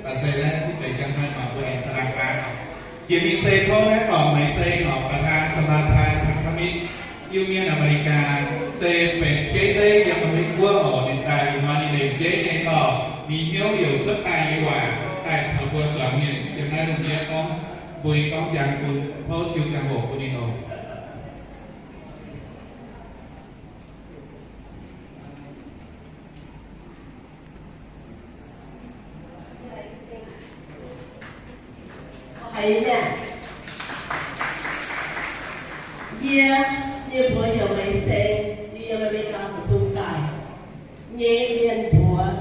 Se naaiv duqv deix jang hnoi mangc mbuo aengx sa'laangx baav. Jiex mingh se tov naaiv dorngc Meix Seng oc, ประธานสมาพันธ์พันธมิตร Iu-Mienh America, se benx jeiv zeiv yiem Meiv Guoqv oc. Ninh daaih ih hnoi ninh lengc jeiv nyei dorh ninh hnyouv youc cuotv daaih nyei waac daaih taux mbuo zuangx mienh yiem naaiv lungh ndiev gorngv, mbuo nyei gorngv jang bun tov jiu ziangh hoc bun ninh oc. Haiz mienh, yie, yie mbuox heuc Meix Seng, yie yiem America deic-bung daaih. Nyei mienh mbuox,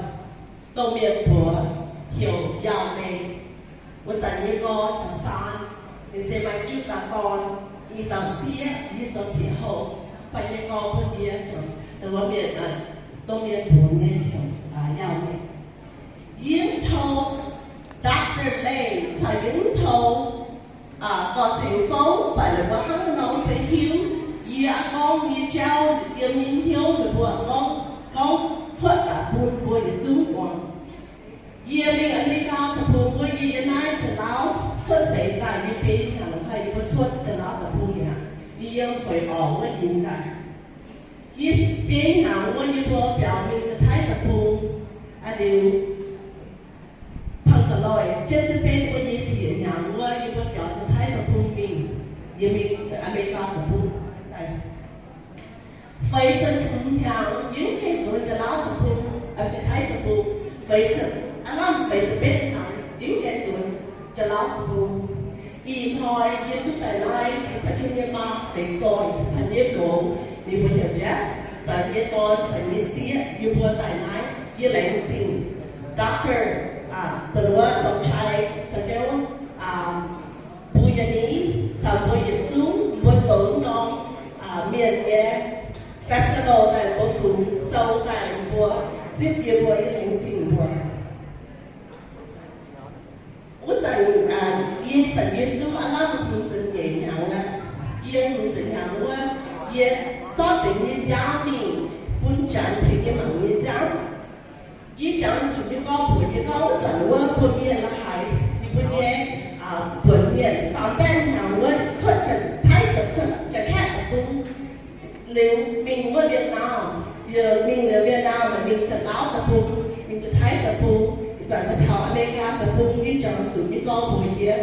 domh mienh mbuox heuc Yaauh Mengh. Wuov zanc yie gorx jaax saan, ninh se maaih juqv dauh dorn, i dauh sieqv, yie zoux sieqv houh, mv baac yie gorx bun yie, dongh wuov mienh, domh mienh mbuox nyei heuc Yaauh Mengh. Yie mv tov Doctor Lei caux yie mv tov Gorx Ceng Fouv, mv baac ninh mbuo hnangv nor mv benx hiuv. Yie aqv gorngv yie jauv yiem nyei hnyouv, ninh mbuo gorngv, gorngv cuotv daaih bun mbuo yietc zungv muangx. Yie mingh America deic-bung wuov, yie yiem naaiv Janx-Lauv cuotv seix daaih, yie biei hnyangx daaih yie mbuo cuotv Janx-Lauv deic-bung mi'aqv. Yie yiem Hueix Orqc wuov yiem daaih. Yie biei hnyangx wuov yie mbuo biaux mingh Janx-Taiv deic-bung. A'liuz พันเก้าร้อยเจ็ดสิบเอ็ด wuov yie siec hnyangx wuov yie mbuo biaux Janx-Taiv deic-bung mingh, yie mingh America deic-bung daaih. Feix ziepc hmz hnyangx yie mv gaengh nzuonx Janx-Lauv deic-bung, Janx-Taiv deic-bung. Feix ziepc, aav lamh feix ziepc betv hnyangx yie mv gaengx nzuonx Janx-Lauv deic-bung. Ih hnoi yie duqv daaih naaiv, yie caux jienv yie maa deix zoih, caux yie goux, ninh mbuo heuc Jeff, caux yie dorn, caux yie sieqv, yie mbuo daaih naaiv, yie laengz zingh Doctor, Da'luoz Song Chai, caux jienv Buyani, caux mbuo yietc zungv mbuo zoux norm mienh nyei festival daaih, mbuo fungx sou daaih, mbuo zipv yie mbuo, yie laengz zingh mbuo. Wuov zanc yie caux yie zungv aav lamh hmz ziepc nyeic hnyangx aqv. Yie hmz ziepc hnyangx wuov, yie zorqv deix nyei nziaamv mingh bun Janx tengx yie mangc nyei nziaamv. Yie jangx zuqc yie gorngv mbuox yie gorngv, wuov zanc wuov mbuo mienh la'haiz, yie mbuo nyei buonc mienh faam baeqv hnyangx wuov cuotv Janx-Taiv, Janx-Kaeqv deic-bung liuz mingh wuov Vietnam, mingh liuz Vietnam, mingh Janx-Lauv deic-bung, mingh Janx-Taiv deic-bung, ih zanc taux America deic-bung. Yie jangx zuqc yie gorngv mbuox yie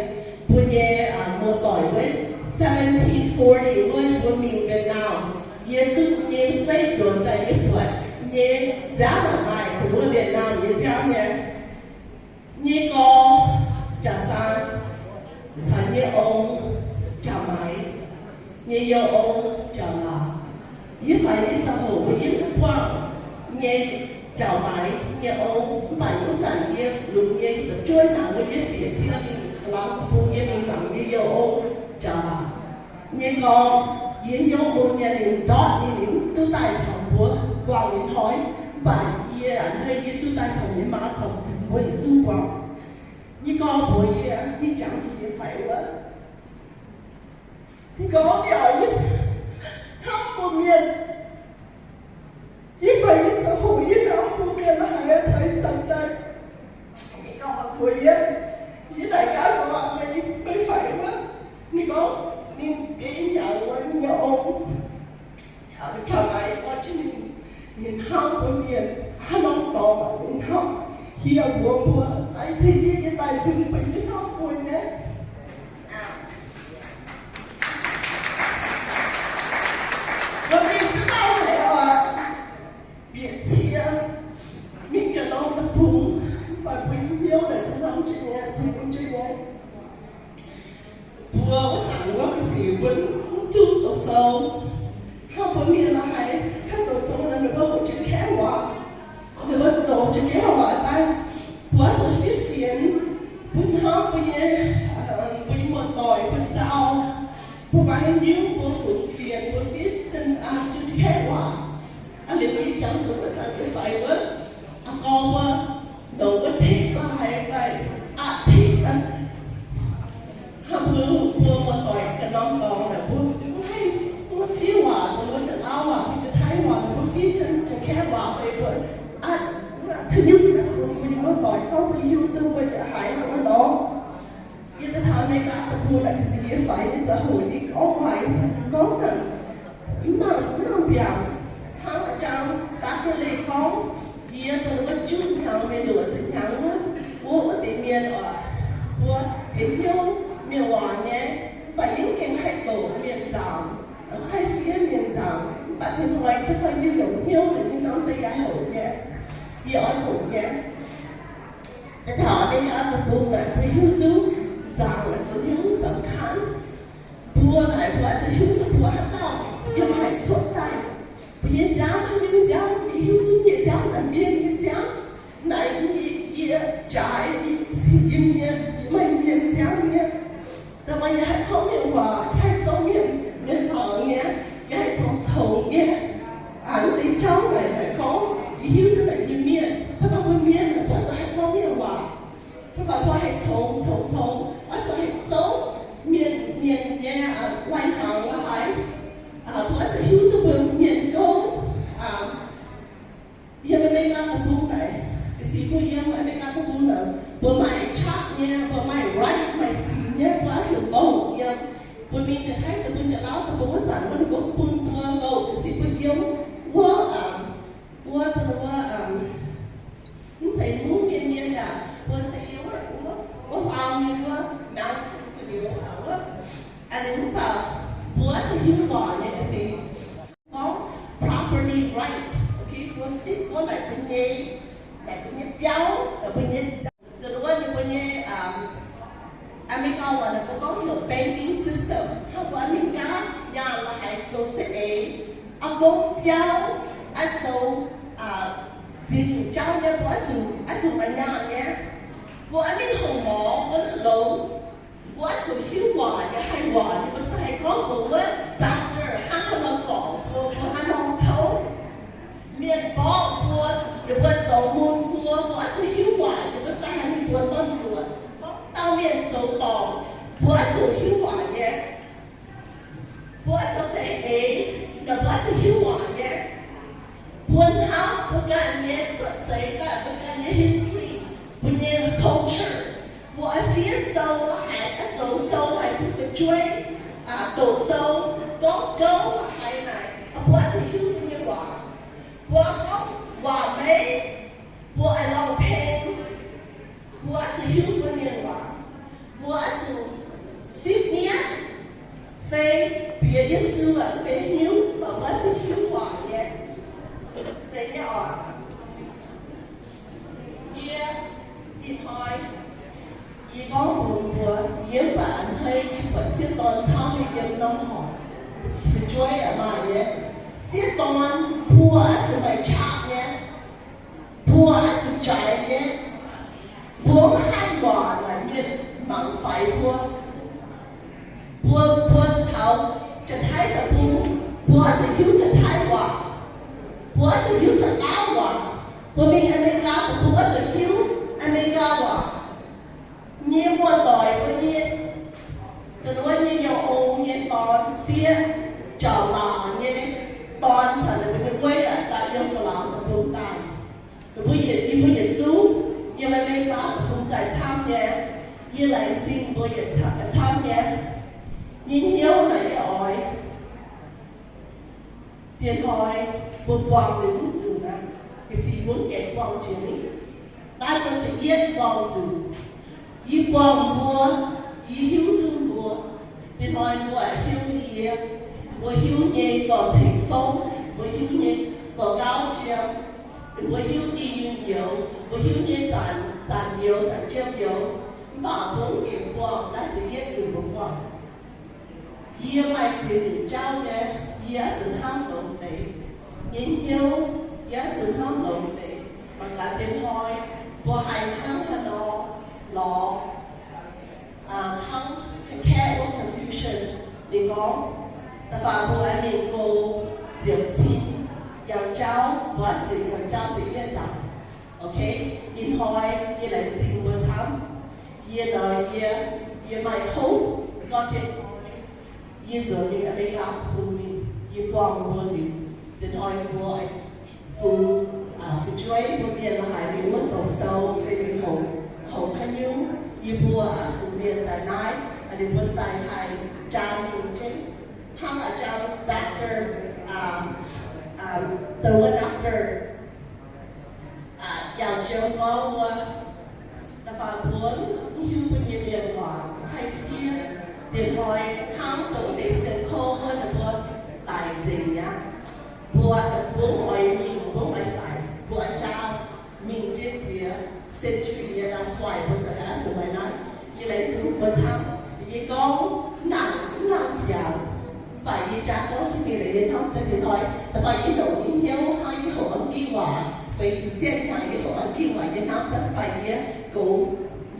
mbuo nyei muoz-doic wuov, seventeen forty wuov mbuo mingh Vietnam, yie duqv nyei zeiv nzuonx daaih yie buatc nyei nziaamv maaih dongh wuov Vietnam nyei nziaamv nyei. Nyei gorx Jaa Saan caux nyei ong Jaa Maix, nyei youh ong Jaa Laac. Yie faix nyei ziangh hoc mbuo yie mv buangh nyei Jaa Maix nyei ong, mv baac wuov zanc yie lunx nyei ziepc juov hnyangx wuov yie bieqc ciev mingh Janx-Lauv deic-bung, yie mingh mangc nyei youh ong Jaa Laac. Nyei gorx, yie hnyouv mun nyei, ninh ndortv nyei, ninh mv duqv daaih caux mbuo buangh nyei hnoi, mv baac yie a'hneiv yie duqv daaih caux nyei maa caux mbuo yietc zungv buangh. Nyei gorx mbuox yie, ninh jangx zuqc yie faix wuov, ninh gorngv, Mbiaauc, yie hnamv mbuo mienh. Yie faix nyei ziangh hoc yie hnamv mbuo mienh la'haiz faix zanc daaih. Ninh gorngv mbuox yie, yie naaic gaax gorngv, Meih faix wuov? Ninh gorngv ninh biei hnyangx wuov nyei ong, Jaa Maix gorngv jienv ninh, ninh hnamv mbuo mienh hnangv norm dorngx, ninh hnamv hieh mbuox mbuo, tengx yie daaih cingx benx yie hnamv mbuo nyei. Mbuo mingh duqv dauh haic oc. Bieqc cie mingh ganh norm deic-bung, mv baac mbuo nyei hnyouv naaic se hnamv jiex nyei, zuqc bun jiex nyei. Mbuo wuov zanc wuov ga'sic mbuo mv duqv doqc sou. Hnangv mbuo mienh la'haiz haih doqc sou nor, ninh mbuo hoqc jiex kaeqv waac, ninh mbuo doqc jiex kaeqv waac daaih, mbuo zuqc fiev fienx bun hnamv mbuo nyei, mbuo nyei muoz-doic, bun saau, mbuo maaih haaix nyungc mbuo funx fienx mbuo fiev jiex kaeqv waac. Aa, liuz yie jangx zuqc wuov zanc yie faix wuov, aa, gorngv wuov, ndongc wuov tengx la'haiz daaih aqc tengx aqv. Hnangv mbuo, mbuo muoz-doic ganh norm dorngx naaic, mbuo mv haih, mbuo fiev waac, mbuo Janx-Lauv waac, mbuo Janx-Taiv waac, mbuo fiev Janx-Kaeqv waac fai mbuo aqc, aqc tengx nyungc naaic, mbuo nyei muoz-doic gorngv mbuo hiuv duqv mbuo Mbuo laengz zingh yie faix nyei ziangh hoc yie gorngv waac, yie gorngv naaic, mv maaih, mv maaih mbiaangc. Hnangv a'jang Doctor Lei gorngv, yie dongh wuov juqv hnyangx mienh nyuoqc se hnyangx wuov, wuov, wuov deix mienh oc, mbuo benx hnyouv mienh waac nyei, mv baac yie mv gengh haih doqc mienh nzaangc, mv haih fiev mienh nzaangc, mv baac tin-hnoi da'faanh yie longc hnyouv naaic, yie hnamv deix yaac hoqc nyei, yie oix hoqc nyei. Daaih taux America deic-bung naaic, mbuo hiuv duqv nzaangc naaic zoux hnyouv สำคัญ. Mbuo naaic mbuo oix zuqc hiuv duqv mbuo haaix dauh yiem haaix cuotv daaih. Mbuo nyei nziaamv, mbuo nyei nziaamv, mbuo hiuv duqv nyei nziaamv naaic, mienh nyei nziaamv naaic, yie jaaix, yie cingx yiem mienh, yie maaih mienh nziaamv nyei. Da'faanh yie haih gorngv mienh waac, yie haih zoux mienh, mienh laangz nyei, yie haih congx congx nyei. Aa, mv deix jauv naaic, naaic gorngv yie hiuv duqv naaic nyei mienh, da'faanh mbuo mienh naaic, mbuo oix zuqc haih gorngv mienh waac. Da'faanh mbuo haih congx congx congx, oix zuqc haih zoux mienh, mienh nyei, aa, lai-hnaangx la'haaix. Aa, mbuo oix zuqc hiuv duqv mbuo mienh gouv. Aa, yiem America deic-bung naaic, ga'sie mbuo yiem America deic-bung naaic, mbuo maaih qaqv nyei, mbuo maaih right, maaih sic nyei, mbuo oix zuqc vote yiem. Mbuo mingh Janx-Taiv deic-bung, Janx-Lauv deic-bung wuov zanc, mbuo ninh mbuo bun mbuo vote, ga'sie mbuo yiem wuov, aa, wuov, wuov, aa, mv zeiz Mungv nyei mienh aac, mbuo se yiem wuov, wuov, wuov hlaang nyei wuov, mountain liuz, aa, wuov, aa, ninh mv baac mbuo oix zuqc hiuv waac nyei ga'sie. Gorngv property right, okay, mbuo sipv gorngv naaic mbuo nyei, naaic mbuo nyei biauv, naaic mbuo nyei, da'wuov nyei mbuo nyei, um, America waac naaic mbuo gorngv heuc banking system. Hnangv mbuo America nyaanh la'haaix zoux saeng-eix, aa, gong biauv, aa, zoux, aa, zinh nyungc jauv nyei, mbuo oix zuqc, oix zuqc maaih nyaanh nyei. Mbuo oix mingh hongx morngx, mbuo longx, mbuo oix zuqc hiuv waac nyei, haih waac nyei, mbuo se haih gorngv mbuox wuov doctor hnangv haaix nor zorc mbuo, mbuo hnangv haaix nor kouv. Mienh mborqv mbuo, ninh mbuo zoux mun mbuo, mbuo oix zuqc hiuv waac nyei, mbuo se haih mingh mbuox norm mbuox. Gorngv dauh mienh zoux dorngc, mbuo oix zuqc hiuv waac nyei. Mbuo oix zuqc saeng-eix, mbuo oix zuqc hiuv waac nyei. Mbuo hnamv mbuo ganh nyei cuotv seix daaih, mbuo ganh nyei history, mbuo nyei culture. Mbuo oix fiev sou la'haaix, oix zoux sou haaix, mbuo fu'jueiv, aa, doqc sou, gorngv gouv la'haaix naaic, mbuo oix zuqc hiuv mbuo nyei waac. Mbuo gorngv waac-meiv, mbuo oix lorngh peng, mbuo oix zuqc hiuv mbuo mienh waac. Mbuo oix zuqc sipv mienv fai bieqc Yesu aqv, mv benx hnyouv, mv baac mbuo oix zuqc hiuv waac nyei. Zeiz nyei oc. Yie ih hnoi, yie gorngv mbuox mbuo, yie mv baac a'hneiv, yie buatc sieqv dorn camv nyei yiem norm horqc, fu'jueiv yaac maaih nyei. Sieqv dorn mbuo oix zuqc maaih qaqv nyei. Mbuo oix zuqc jaaix nyei. Mbuo mv haih waac naaic mienh mangc faix mbuo. Mbuo, mbuo taux Janx-Taiv deic-bung, mbuo oix zuqc hiuv Janx-Taiv waac. Mbuo oix zuqc hiuv Janx-Lauv waac. Mbuo mingh America deic-bung oix zuqc hiuv America waac. Nyei mbuo doic mbuo nyei, da'wuov nyei youz ong nyei dorn sieqv, jauv-laangc nyei dorn, caux ninh mbuo nyei gueiv daaih yiem Faa^laangx deic-bung daaih. Ninh mbuo yietc, yie mbuo yietc zungv yiem America deic-bung daaih camv nyei. Yie laengz zingh mbuo yietc camv nyei. Nyei hnyouv naaic yie oix Diex hnoi mbuo buangh ninh mv nzunc aqv. Ga'sie mbuo mv gaengh buangh jiex ninh. Naaiv mbuo da'yietv buangh nzunc. Yie buangh mbuo, yie hiuv duqv mbuo. Diex hnoi mbuo hiuv yie, mbuo hiuv nyei dorh ceng fouv, mbuo hiuv nyei dorh gauv jiem, mbuo hiuv i nyungc nyouz, mbuo hiuv nyei zanc, zanc nyouz, zanc jiem nyouz. Mv baac mbuo mv gaengh buangh naaiv da'yietv nzunc mbuo buangh. Yie maaih ziex nyungc jauv nyei, yie oix zuqc hnamv longx deix. Nyei hnyouv, yie oix zuqc hnamv longx deix. Mangc gaax diex hnoi mbuo haih hnangv haaix nor lorz, hnangv Jacques wuov Confucius ninh gorngv, da'faanh mbuo aengx mingh go ziepc cin yangh jauv, mbuo oix zuqc yangh jauv da'yietv ndaangc. Okay, ih hnoi yie laengz zingh mbuo camv. Yie nor yie, yie maaih hope gorngv diex hnoi yie nzuonx mingh America bun mingh, yie buangh mbuo liuz, diex hnoi mbuo fungx, fu'jueiv mbuo mienh la'haaix mingh wuov douz sou fai mingh houx, houx haaix nyungc, yie mbuo aqc fungx mienh daaih naaiv, Ninh mbuo sai haiz jaa mingh jienv, hnangv a'jang doctor, um, um, the one doctor, uh, Yao Jiou gorngv wuov, da'faanh mbuo mv hiuv mbuo nyei mienh waac haih fiev, diex hnoi hnangv dongh leiz-sieqv kouv wuov, ninh mbuo daic nzengc mi'aqv. Mbuo, mbuo mv oix mingh, mbuo mv oix daic, mbuo oix jaa mingh jienv ziex century nyei, that's why mbuo za'gengh zuqc maaih naaiv. Yie laengz zingh mbuo camv. Yie gorngv nangc, nangc mbiaauc, mv baac yie jaa gorngv jienv mingh liuz, yie hnamv daaih diex hnoi, da'faanh yie longc nyei hnyouv hnangv yie hoqc mv ging waac, feix ziqc zienv hnyangx yie hoqc mv ging waac, yie hnamv daaih da'faanh yie goux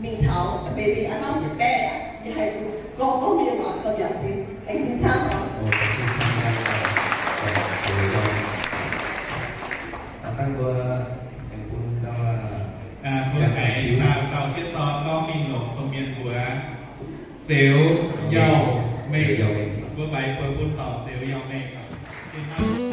mingh taux maybe aav lamh yietc baeqv, yie haih gorngv, gorngv mienh waac gauh yaac zingh, aengx zingh camv oc. Aa, mbuo haiz dauh sieqv dorn gorngv mingh longc domh mienh mbuox Zeux Yauh Mengh. Mbuo mbaix buonc bun dorc Zeux Yauh Mengh.